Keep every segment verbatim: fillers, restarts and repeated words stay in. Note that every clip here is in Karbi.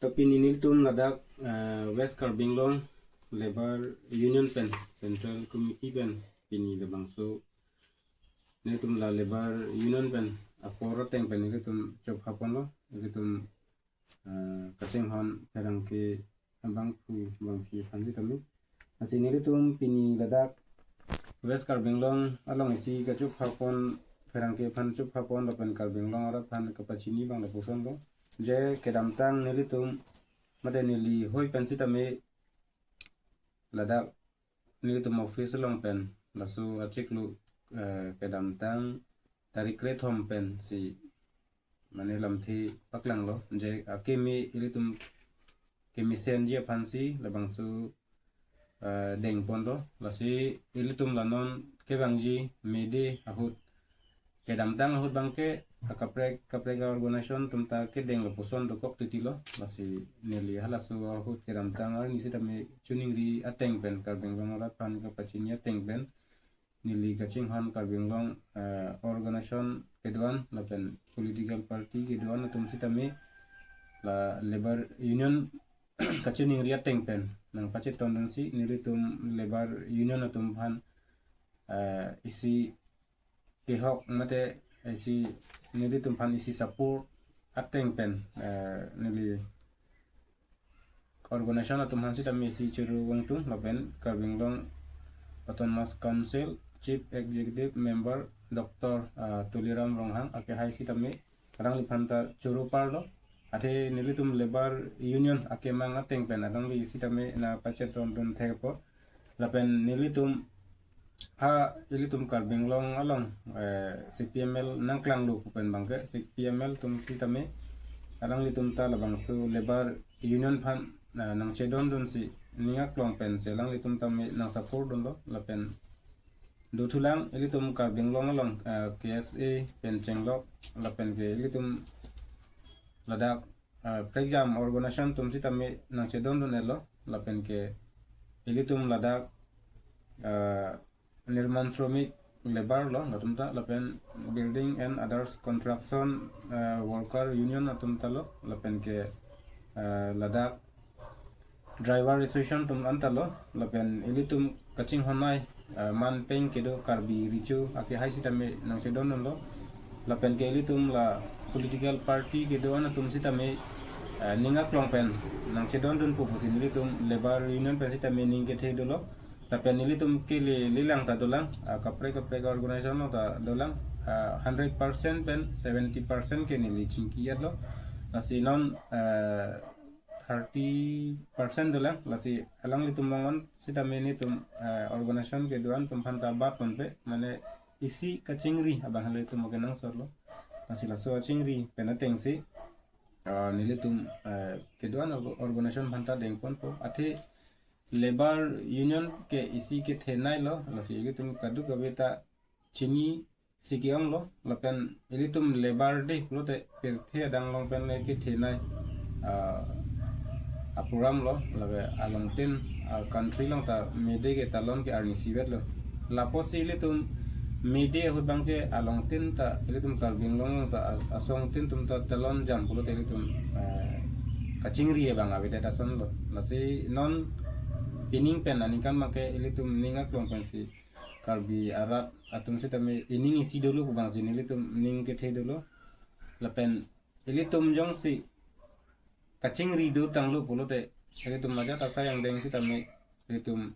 To pini nelitum ladak, eh, West Karbi Anglong Labour Union pen, Central Committee pen, pini labangso nelitum la Labour Union pen apor ateng pen nelitum chopha ponlo, nelitum, eh, kachinghon pherangke abangphu bangphi aphan sitame. Lasi nelitum pini ladak West Karbi Anglong along isi kachopha pon, pherangke aphan chopha pon lapen Karbi Anglong arat aphan kapachini abang lapuson lo. Je kedamtang nelitum mate neli hoi pen sitame ladak nelitum office along pen laso achiklo, eh, kedamtang tarik krethom pensi mane lamthe paklanglo, je akeme ilitum kemesenji aphansi labangso, eh, deng ponlo. Lasi ilitum la non kevangji May Day ahut, kedamtang ahut abangke akaprek kaprek a-organization atum ta kedeng lapuson dokok titi lo. Lasi neli halaso ahut kedamtang arni sitame chiningri ateng pen, Karbi Anglong arat aphan kapachini ateng pen neli kachinghon Karbi Anglong, eh, organization kedo-an lapen political party kedo-an atum sitame la Labour Union kachiningri ateng pen nangpachetondunsi nelitum Labour Union atum aphan, eh, isi kehok mate isi nelitum aphan isi support ateng pen, eh, neli organization atum aphan sitame isi choro wongtung lapen Karbi Anglong Autonomous Council Chief Executive Member Doctor, ah, Tuliram Ronghang akehai sitame alangliphan ta choro parlo. Athe nelitum Labour Union akemang ateng pen alangli sitame nangpachetondun thekpo. Lapen nelitum ha ilitum Karbi Anglong along, eh, C P M L nangklanglo pu pen abangke C P M L atum sitame alanglitum ta labangso Labour Union aphan, eh, nangchedondunsi ning aklong pensi alanglitum tame nangsupport dunlo lapen dothulang ilitum Karbi Anglong along, eh, K S A pen chenglok lapen ke ilitum ladak, eh, prekjam organization atum sitame nangchedondun-etlo lapen ke ilitum ladak, eh, nirman shramik labour lo latum ta lapen building and others construction, eh, worker union atum ta lo lapen ke, eh, ladak driver association atum anta lo lapen ilitum kachinghonnei, eh, manpeng kedo Karbi Recho akehai sitame nangchedondunlo lapen ke ilitum la political party kedo-an atum sitame, eh, ning aklong pen nangchedondunpo pusi nelitum Labour Union pen sitame ning kethe dolo. Lapen nelitum kele lelang ta dolang, ah, kaprek kaprek organization along ta dolang, ah, hundred percent pen seventy percent ke neli chingki-etlo. Lasi non, eh, thirty percent dolang, lasi alanglitum along sitame nelitum, eh, organization kedo-an atum aphan ta bat ponpe, mane isi kachingri abang halitum oke nangsorlo. Lasi laso achingri pen atengsi, ah, nelitum, eh, kedo-an org-, organization aphan ta deng ponpo. Athe Labour Union ke isi kethenei lo, lasi ilitum kadokave ta chinisi ke-onglo, lapen ilitum Labour Day pulote pirthe adang along pen le kethenei, ah, apuram lo, lake alongtin, ah, country along ta May Day ke talon ke arnisi vetlo. Lapotsi ilitum May Day ahut abangke alongtin ta ilitum Karbi Anglong ta a-, asongtin atum ta talon jam pulote ilitum, eh, kachingri abang avedet asonlo. Lasi non pining pen aningkan abangke ilitum ning aklong pensi Karbi arat atum sitame ining isi dolo pu abangsi nelitum ning kethe dolo. Lapen ilitum jongsi kachingri dotanglo pulote ilitum ajat asai angdeng sitame ilitum,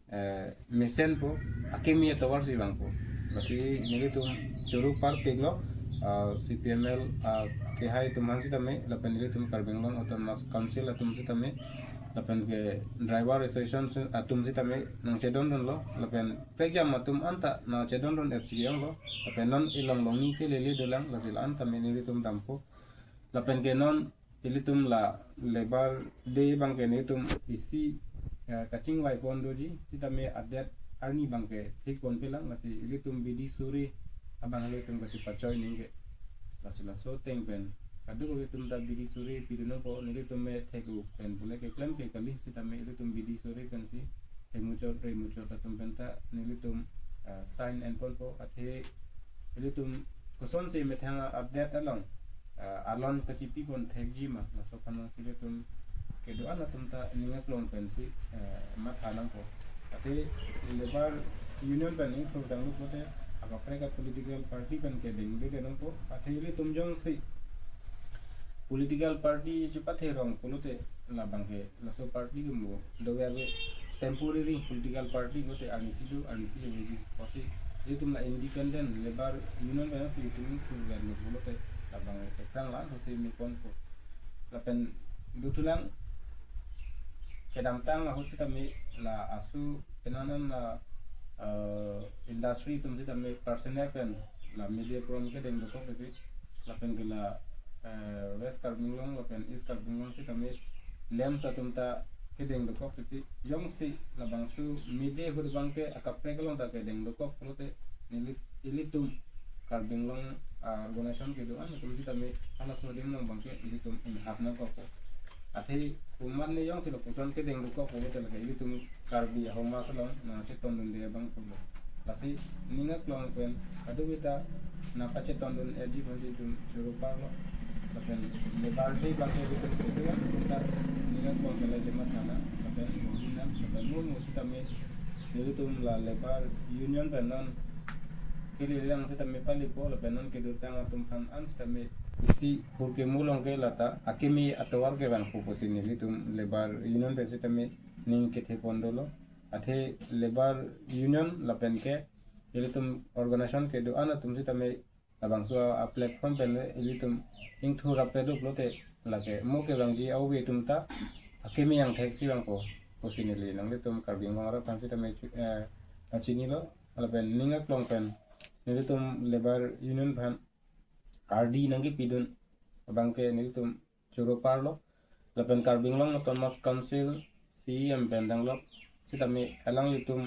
eh, mesenpo, akimi atovar si vangpo. Lasi nelitum choro parpiklo, ah, C P M L, ah, akehai atum aphan sitame, lapen nelitum Karbi Anglong Autonomous Council atum sitame, lapen ke driver association si-, atum sitame nangchedondunlo, lapen prekjam atum anta nangchedondun-et si ke-onglo, lapen non ilong longni ke lele dolang, lasi la-an tame nelitum dampo. Lapen ke non ilitum la Labour Day abangke nelitum isi, eh, kachingvai pon doji, sitame adet arni abangke thik ponpelang, lasi ilitum bidi suri abang ilitum kachepachoi ningke. Lasi laso ateng pen kadokave atum ta bidi suri pidunpo, nelitum me thek-u pen pule keklem ke kali, sitame ilitum bidi suri pensi themuchot remuchot atum pen ta nelitum, eh, sign en ponpo. Athe ilitum kosonsi methang adet along uh, alon katipi pon thekji ma, laso aphan nangsi ilitum kedo-an atum ta ning aklong pensi uh, matha nangpo. Athe labour union pen ingthur tanglo pulote akaprek a political party pen kedengde nangpo. Athe ilitum jongsi political party chepathe rong pulote labang ke laso party ke mo do ave temporary political party pulote arnisi do arnisi aveji. Pusi ilitum la independent labour union pen si itum ingthur tanglo pulote labang ekrang la so si meponpo. Lapen dothulang kedamtang ahut sitame la asu penanan la uh, industry atum sitame personnel pen la mede pron kedeng dokok titi, lapen ke la uh, West Karbi Anglong lapen East Karbi Anglong sitame LAMPS atum ta kedeng dokok titi. Jongsi labangso mede ahut abang ke akaprek along ta kedeng dokok pulote neli ilitum Karbi Anglong uh, organization kedo-an atum sitame halaso adim along abang ke ilitum inghap nangkokpo. Athe komatne jongsi lapuson kedeng dokok pulote lake ilitum Karbi ahormu aso along nangchetondunde abang pulo. Lasi ning aklong pen kadokave ta nangpachetondun-eji aphansi itum choro parlo. Lapen labour day abang ke itum kedo-an atum ta ning aklong pen la chematha nang lapen mohin nang lapen mo mo sitame nelitum la labour union pen non kelelang sitame palipo lapen non kedotang atum aphan an sitame isi hur kemu along ke lata akimi atovar kevangpo pusi nelitum labour union pen sitame ning kethe pon dolo. Athe labour union lapen ke ilitum organization kedo-an atum sitame labangso a platform pen le ilitum ingthur rapet pulote lake mo kevangji ove atum ta akimi angthek si vangpo pusi neli nanglitum Karbi Anglong arat aphan sitame chu- eh, pachinilo. Lapen ning aklong pen nelitum labour union aphan R D nangkepidun abang ke nelitum choro parlo. Lapen Karbi Anglong Autonomous Council C E M pen danglok sitame alanglitum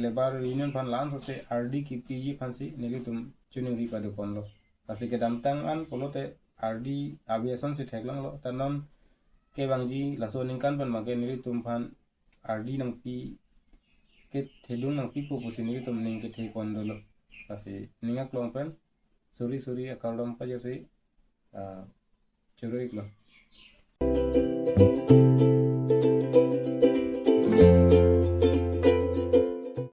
labour union aphan la-an sose R D kepiji aphansi nelitum choningri pado ponlo. Lasi kedamtang an pulote R D ave asonsi theklonglo. Ta non kevangji laso aningkan pen abang ke nelitum aphan R D nangpi kethedung nangpipo pusi nelitum ning kethe pon dolo. Lasi ning aklong pen suri suri akardom pajirsi uh, choro iklo.